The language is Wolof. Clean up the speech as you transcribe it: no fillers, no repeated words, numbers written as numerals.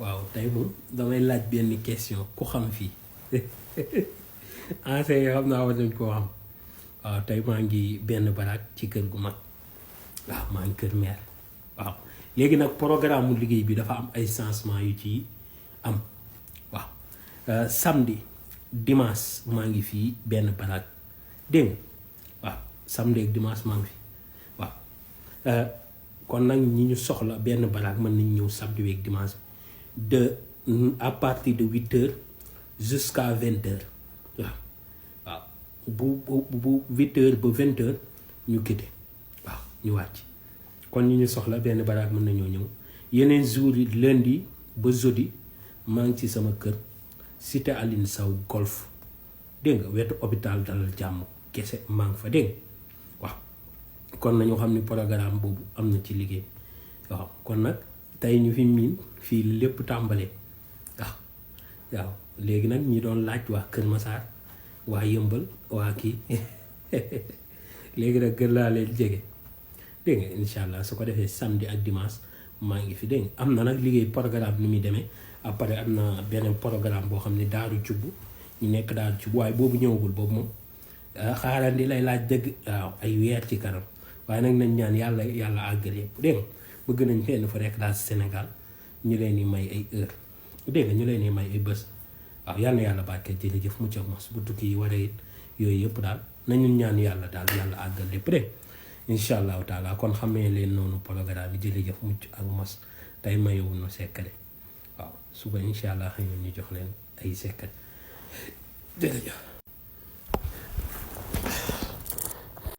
waaw tey moom damay laaj benn question ku xam fii enseigne xam naa war nañ koo xam waaw tey maa ngi benn baraak ci kër gu mag waaw maa ngi kër meer waaw léegi nag programme mu liggéey bi dafa am ay changement yu ci am waaw samedi dimanche maa ngi fii benn baraak dégg nga waaw samedi ak dimanche maa ngi fi waaw kon nag ñi ñu soxla benn baraak mën nañ ñëw samedi ak dimanche de à partir de 8h jusqu'à 20h waaw waaw bu 8h ba 20h ñu quitté waaw ñu wàcc kon ñi ñu soxla benn baraak mën nañoo ñëw yeneen jours yi lundi ba jeudi maa ngi ci sama kër cité Aline Sow golf dégg nga wetu hôpital Dalal Jàmm kese maa ngi fa dégg nga waaw kon nañu xam ni programme boobu am na ci liggéey waaw kon nag tey ñu fi miin fii lépp tàmbalee waaw léegi nag ñi doon laaj waa Kër Massar waa Yëmbal waa kii léegi nag gën laa leen jege dégg nga incha allah su ko defee samedi ak dimanche maa ngi fi dégg nga am na nag liggéey programme ni muy demee après am na beneen programme boo xam ne daaru cubb ñu nekk daaru cubb waaye boobu ñëwagul boobu moom xaarandi lay laaj dëgg waaw ay weer ci kanam waaye nag nañ ñaan yàlla àggal yëpp dégg nga bëgg nañ fenn fa rek daal Sénégal ñu leen di may ay heure dégg nga ñu leen di may ay bés waaw yal na yàlla barke jërëjëf mucc ak mos bu tukki yi war a it yooyu yëpp daal nañu ñaan yàlla daal yàlla àggal lépp de incha allahu taala kon xamee leen noonu programme yi jërëjëf mucc ak mos tey mayewul na sekkale waaw suba incha allah xëy ñu jox leen ay sekkale jërëjëf